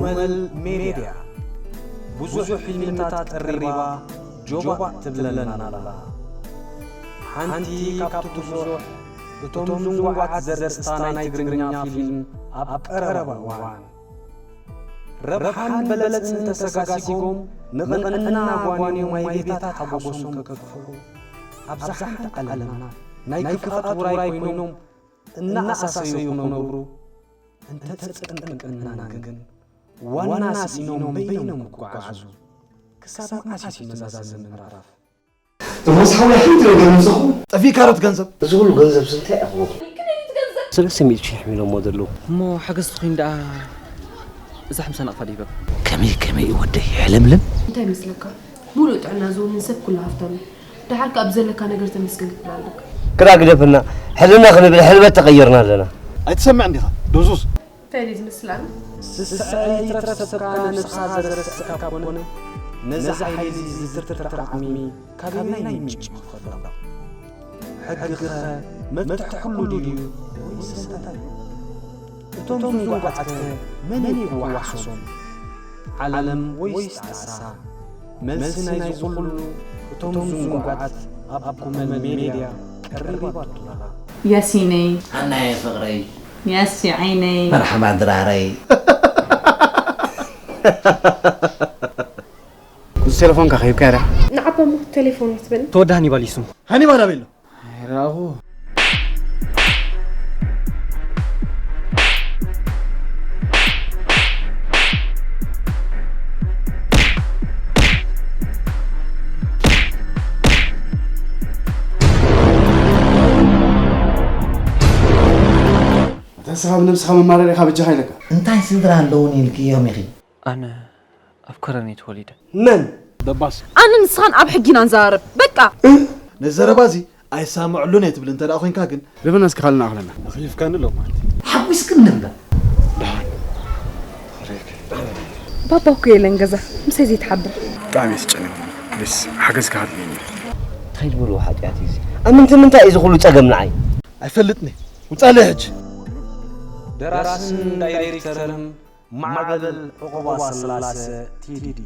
መል ሜድያ ብዙሕ ፊልምታት ጠሪባ ጆባእ ትብለና ኣላ። ሓንቲ ካብቲ ብዙሕ እቶም ዝንጉዓት ዘርእስታ ናይ ትግርኛ ፊልም ኣብ ቀረባ እዋን ረብሓን በለጽን ተሰጋሲጎም ንቕንዕና ጓንዮም ማይ ቤታት ሓጎሶም ከጥፍሑ ኣብዛ ሓንቲ ዓለምና ናይ ክፍኣት ውራይ ኮይኖም እናኣሳሰዩ ክነብሩ እንተጸንቅናን ግን ዋና ስኢኖም በይኖም ክጓዓዙ ክሳብ መዓስ እዩ መዛዘሚ ምዕራፍ? ርሑስ ሓውና ሓንቲ ነገር ንስኹም ጠፊእካ ዶ እቲ ገንዘብ? እዚ ኩሉ ገንዘብ ስንታይ ኣኽቦ? ሰለስተ ሚእቲ ሺሕ እዮም ኢሎሞ ዘለዉ። እሞ ሓገዝ ትኹን ደኣ እዛ ሓምሳ ናቕፋ ደይበካ። ከመይ ከመይ እዩ ወደይ ሕልምልም? እንታይ ይመስለካ? ሙሉእ ጥዕና ዝውንን ሰብ ኩሉ ሃፍታም እዩ። ደሓር ከኣ ብዘለካ ነገር ተመስገን ክትብል ኣለካ። ግዳ ግደፈና፣ ሕልና ክንብል ሕልበት ተቐይርና ኣለና። ኣይትሰምዕን ዲኻ ዱዙዝ? እንታይ ድዩ ዝመስል ኣነ? ስስዐ ይትረፍ ሰብካ ነብስኻ ዘረስዕ ካብ ኮነ ነዚ ሓይሊ እዚ ዝትርትር ዓቕሚ ካበየናይ ምንጪ እዩ ክፈልጦ? ሕጊኸ መፍትሒ ኩሉ ድዩ ወይስ እንታይ እዩ? እቶም ዝንጉዓትከ መን እዩ ክወሓሶም? ዓለም ወይስ ጣሳ? መልሲ ናይዚ ኩሉ እቶም ዝንጉዓት ኣብ ኩመል ሜድያ ቀሪባቶ ኣላ። ያሲነይ ሃናየ ፍቕረይ ያሲ ዓይነይ መርሓባ ድራረይ እዚ ቴሌፎንካ ከሂብካያ ድያ? ንዓቦ እሞ ቴሌፎን ኣይትበል። ተወዲ ሃኒባል እዩ ስሙ። ሃኒባል ኣበይ ኣሎ? ኣይረኣኹ። ኣታ ንስኻ ብነብስኻ መማረሪ ኢኻ በጃኻ ኢለካ። እንታይ ስድራ ኣለዉኒ ኢልክዮም ኢኺ? ኣነ ኣብ ከረን እየ ተወሊደ። መን? ደባስ። ኣነ ንስኻን ኣብ ሕጊ ኢና ንዘራረብ በቃ። ነዚ ዘረባ እዚ ኣይሳምዐሉን እየ ትብል እንተ ደኣ ኮይንካ ግን። ደበና እስኪ ካልእ ንኣኽለና። ኣኽሊፍካኒ ሎማዓንቲ። ሓጒስክኒ እምበር። ባባ እኮ የለን ገዛ ምሳይ ዘይትሓብር። ብጣዕሚ እየ ተጨኒቐ ፕሊስ ሓገዝካ ኣድልየኒ እዩ። እንታይ ትብልዎ ሓጥያት እዩ እዚ? ኣብ ምንታይ ምንታይ እዩ እዚ ኩሉ ጸገም ንዓይ? ኣይፈልጥን እየ ውጻለይ ሕጂ። ደራስን ዳይሬክተርን ማዕበል ዑቕባስላሰ ቴዲ።